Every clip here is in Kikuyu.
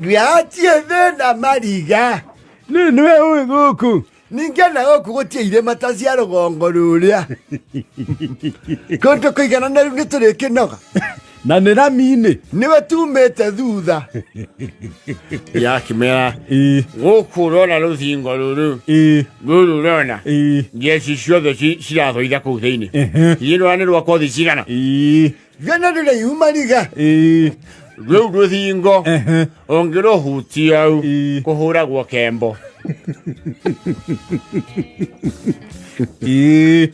Gĩatie thĩna mariga. Nĩ nĩwe ũĩ gũkũ. Ningĩ na gũkũ gũtirĩ irĩma ta cia rũgongo rũrĩa. Kũndũ kũigana na rĩu nĩ tũrĩkĩnoga. Na nĩ rami-inĩ. Nĩwe tumĩte thutha. Yakĩmera Ĩĩ. gũkũ ũrona rũthingo rũrũ Ĩĩ. rũrũ ũrona Ĩĩ. ngeci ciothe cirathoitha kũu thĩinĩ. Ehe. Ithuĩ rwara nĩ rwa kothi cigana. Ĩĩ. Gana rũraihu mariga. Ĩĩ. Rũu rũthingo Ehe. ũngĩrũhutia u Ĩĩ. kũhũragwo kembo. Ĩĩ.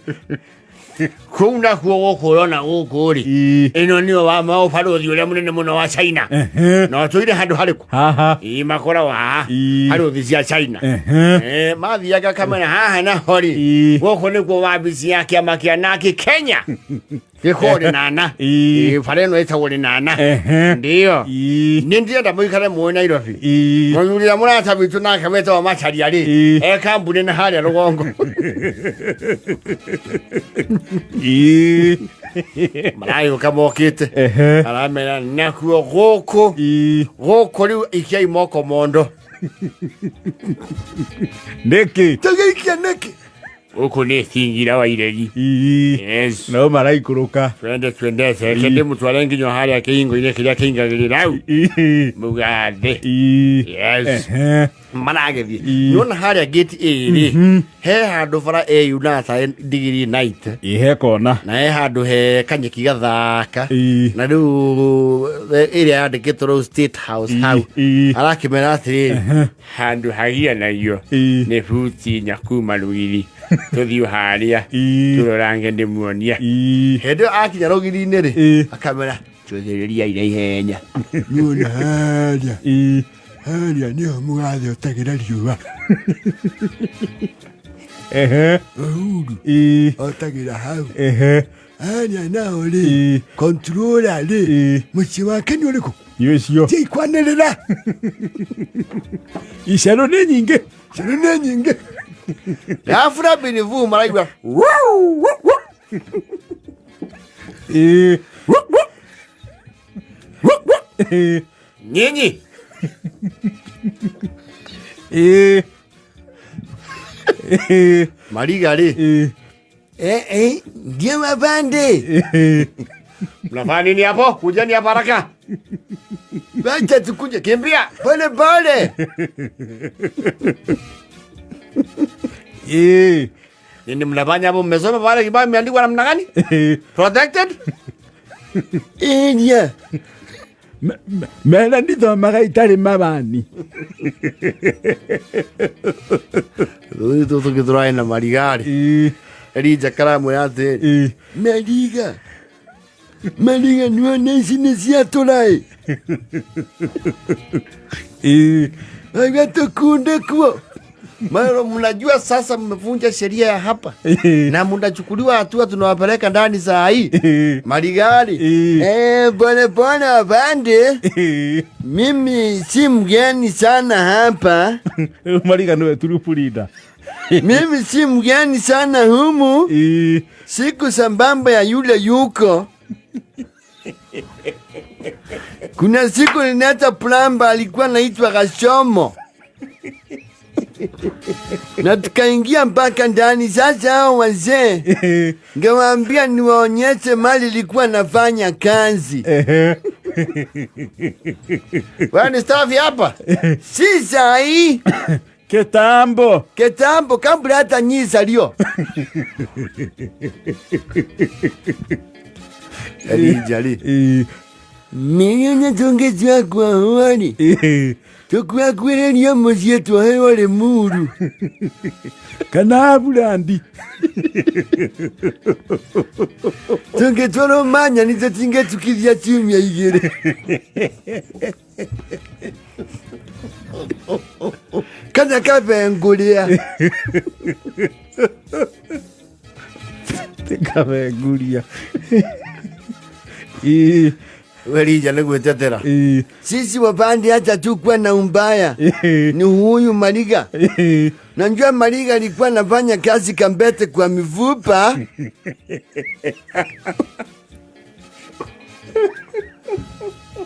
Kũu nakuo gũkũ ũrona gũkũ rĩ Ĩĩ. ĩno nĩyo wa maũbarũthi ũrĩa mũnene mũno wa China. Ehe. Na ũtũire handũ harĩkũ? Haha. Ĩĩ makoragwo haha Ĩĩ. barũthi cia China. Ehe. Mathiaga kamera haha naho rĩ Ĩĩ. gũkũ nĩkuo wabici ya kĩama kĩa naki Kenya gĩkoragwo rĩnana. Ĩĩ. Ĩĩ, bara ĩno ĩtagwo rĩnana. Ehe. Ndiyo Ĩĩ. nĩ ndĩrenda mũikare mũĩ Nairobi. Ĩĩ. Mũthuri ũrĩa mũrata witũ nake wetagwo Macharia rĩ Ĩĩ. e kambuni na harĩa rũgongo. Ĩĩ. Maragĩũka mokĩte. Ehe. Aramera nakuo gũkũ Ĩĩ. gũkũ rĩu ikiai moko mondo. Nĩkĩ? Tũgĩikia nĩkĩ? Gũkũ nĩ thingira wa iregi. Ĩĩ. Yes. Nao maraikũrũka. Twende twendete reke ndĩmũtware nginya harĩa kĩhingo-inĩ kĩrĩa kĩingagĩrĩra hau Ĩĩ. mũgathe. Ĩĩ. Yes. Ehe. Maragĩthiĩ. Ĩĩ. Nĩwona harĩa gate ĩrĩ he handũ bara ĩyunaga ndigiri night. Ĩĩ he kona. Na he handũ he kanyeki gathaka. Ĩĩ. Na rĩu ĩrĩa yandĩkĩtwo rĩu State House hau. Ĩĩ. Arakĩmera atĩrĩrĩ handũ hagianagio Ĩĩ. nĩ buti inya kuma rũgiri tũthiĩ harĩa Ĩĩ. tũrorange ndĩmuonia. Ĩĩ. Hĩndĩ ĩyo akinya rũgiri-inĩ rĩ Ĩĩ. akamera cũthĩrĩria ira ihenya. Nĩwona harĩa. Ĩĩ. Harĩa nĩho mũgathe otagĩra riũa. Ehe. Uhuru Ĩĩ. otagĩra hau. Ehe. Harĩa naho rĩ Ĩĩ. controller rĩ Ĩĩ. mũciĩ wake nĩ ũrĩkũ? Nĩ ũcio. Tiai kwanĩrĩra. Icero nĩ nyingĩ. Icero nĩ nyingĩ. Ghafla binivu maraigua Ĩĩ. Ĩĩ. nyinyi Ĩĩ. Ĩĩ. mariga rĩ Ĩĩ. Eh, eh, ndiye mabande. Ĩĩ. mnafanya nini hapo? Kujeni hapa haraka, Wacha tukuje kimbia. pole pole. Ĩĩ. Nini mnafanya hapo? Mmesoma pale kibao imeandikwa namna gani? Ĩĩ. Protected? Inya. Mera ndithomaga itarĩ mabani. Rũrĩ tũtũ gĩtũraĩ na mariga rĩ Ĩĩ. Elija karamwĩra atĩrĩ Ĩĩ. Mariga. Mariga nĩwona ici nĩ cia tũraĩ. Ĩĩ. Aiga tukunde kuo. Mara mnajua sasa mmevunja sheria ya hapa Ĩĩ. na mnachukuliwa hatua, tunawapeleka ndani saa hii Ĩĩ. Marigari. Ĩĩ. Eh, pole pole afande. Ĩĩ. Mimi si mgeni sana hapa. Rĩu mariga nĩwe turuburinda. Mimi si mgeni sana humu. Ĩĩ. Siku sambamba ya yule yuko. Kuna siku niliacha plamba alikuwa anaitwa Kashomo na tukaingia mpaka ndani. Sasa hao wazee Ĩĩ. ngewaambia niwaonyeshe mali ilikuwa nafanya kazi. Ehe. Wewe ni staff hapa? Si sahi Kitambo. kitambo, kabla hata nyinyi salio. Elija rĩ Ĩĩ. Mimi tũngĩtua kwahũa-rĩ Ĩĩ. tũkuakuĩrĩrio mũciĩ twoherwo Limuru. Kana burandi. Tũngĩtwarwo Manyani tũtingĩtukithia ciumia igĩrĩ. Kana kabengũrĩa. Tikabenguria. Ĩĩ. Elija nĩ gwĩtetera. Ĩĩ. Sisi wapande hata tukwa na umbaya Ĩĩ. ni huyu Mariga. Ĩĩ. Najua Mariga alikuwa anafanya kazi Kambete kwa mifupa.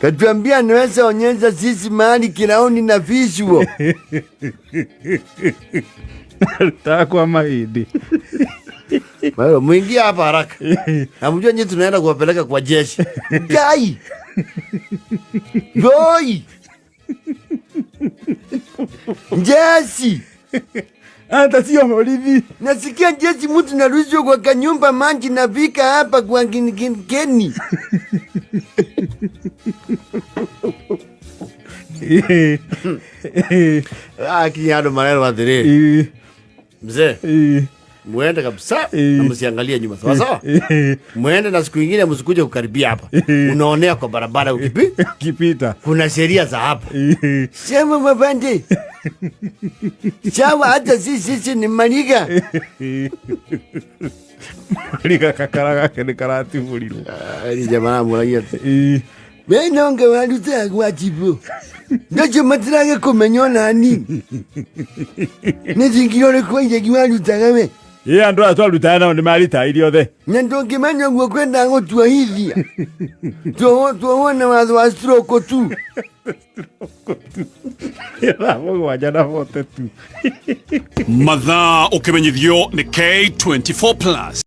Katuambia anaweza onyesha sisi mahali kiraoni na visual. Arutaga kwa mahindi. Wewe muingie hapa haraka. Namjua nyinyi tunaenda kuwapeleka kwa jeshi. Gai. Goi. Jeshi. Ata sio borithi. Nasikia jeshi mtu narushwa kwa kanyumba manji nafika hapa kwa keni. Ah, kinyado maneno atiriri. Mzee, muende kabisa na msiangalie nyuma. Sawa sawa? Muende na siku ingine msikuje kukaribia hapa. Unaonea kwa barabara ukipi. Kipita. Kuna sheria za hapa. Sema mabande. Sawa, hata sisi ni mariga. Mariga kakara gake nĩ karatibũrirwo. Ah, ni jamaa muragia. Benonge warutaga gwa chibu. Ndacio matirage kũmenya nani. Nĩ thingiro ũrĩkũ airegi warutaga we. Ĩ andũ aya twarutaga nao nĩ maritairie othe. Na ndũngĩmenya ũguo kwendaga gũtuohithia. Tuohwo na watho wa stroke tu. Thaa 7 na 42. Mathaa ũkĩmenyithio nĩ K24 Plus.